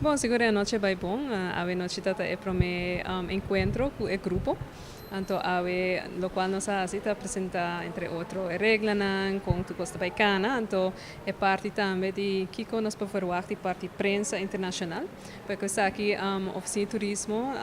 Bon, sigur e anochi a bay bon. Awe nochi ta e prome encuentro cu e grupo. Anto awe locual nos a haci ta presenta, entre otro, e reglanan, con tur cos ta bay cana. Anto e parti tambe di kico nos por verwacht di parti prensa internacional. Pasobra esaki Oficina di Turismo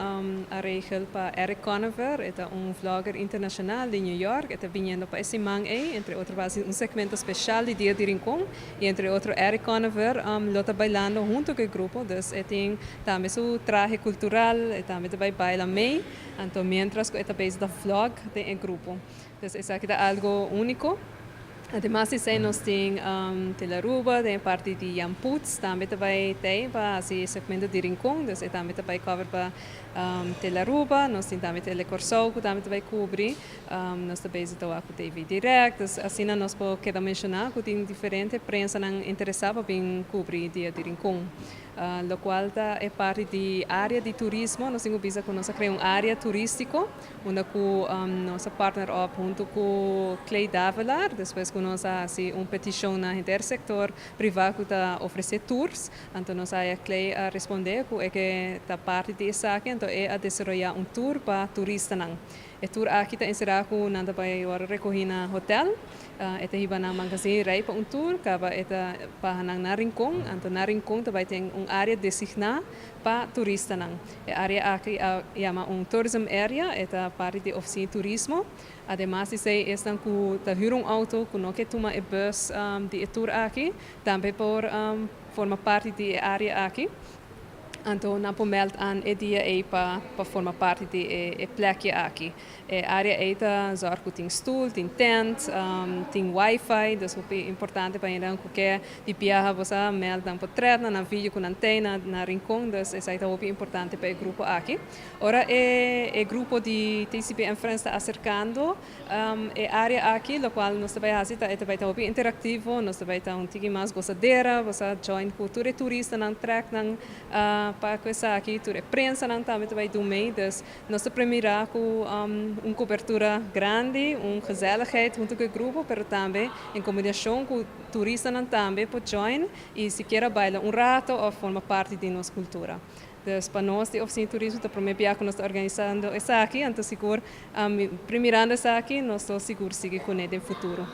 a regel pa Eric Conover, e ta un vlogger internacional di New York, e ta biniendo pa e siman ey, entre otro pa haci un segmento special di Dia di Rincon y entre otro Eric Conover lo ta bailando hunto cu e grupo, dus e tin tambe su trahe cultural, e tambe ta bay baila mee, anto mientras cu e ta bezig ta vlog den e grupo. Dus esaki ta algo unico. Ademas di esey nos tin Tele Aruba, den parti di Jan Putz, tambe ta bay tey pa haci segmento di Rincon, dus e tambe ta bay cover pa Tele Aruba. Nos tin tambe Tele Corsou cu tambe ta bay cubri, nos ta bezig ta cu TV Direct, dus asina nos por keda menciona cu tin diferente prensanan interesa pa bin cubri Dia di Rincon. Locual ta e parti di area di turismo, nos tin cu bisa cu nos a crea un area turistico, unda cu nos a partner up hunto cu Clay Davelaar, despues cu nos a haci un peticion na henter sector priva cu ta ofrece tours, anto nos a Clay a responde cu e ke ta parti di esaki, anto e a desaroya un tour pa turistanan. E tour aki ta encera cu nan ta bay ora recogi na hotel, e ta hiba nan Magazine rij pa un tour, caba e ta baha nan na Rincon, anto na Rincon ta bay tin un area designa pa turistanan. E area aki a yama un tourism area, e ta parti di oficina di turismo. Ademas di esey esnan cu ta huur un auto cu no ke tuma e bus di e tour aki, tambe por forma parti di e area aki. Anto nan por meld aan e dia ey pa forma parti di e plekje aki. E area ey ta zorg cu tin stoel, tin tent, tin wifi, dus hopi importante pa hende cu ke di biaha bo sa meld nan portret, nan video cu nan tin na Rincon, dus esey ta hopi importante pa e grupo aki. Ora e grupo di TCB and Friends ta acercando e area aki, locual nos ta bay haci ta e ta bay ta hopi interactivo, nos ta bay ta un tiki mas gozadera, bo sa join cu tur e turistanan trek nan pa cu esaki, tur e prensanan tambe ta bay doen mee, dus nos ta premira cu un cobertura grandi, un gezelligheid hunto cu e grupo, pero tambe en combinacion cu turistanan tambe por join y sikiera baila un rato of forma parti di nos cultura. Dus pa nos di Oficina di Turismo ta prome biaha cu nos ta organisando esaki, anto sigur premirando esaki, nos ta sigur sigui cune den futuro.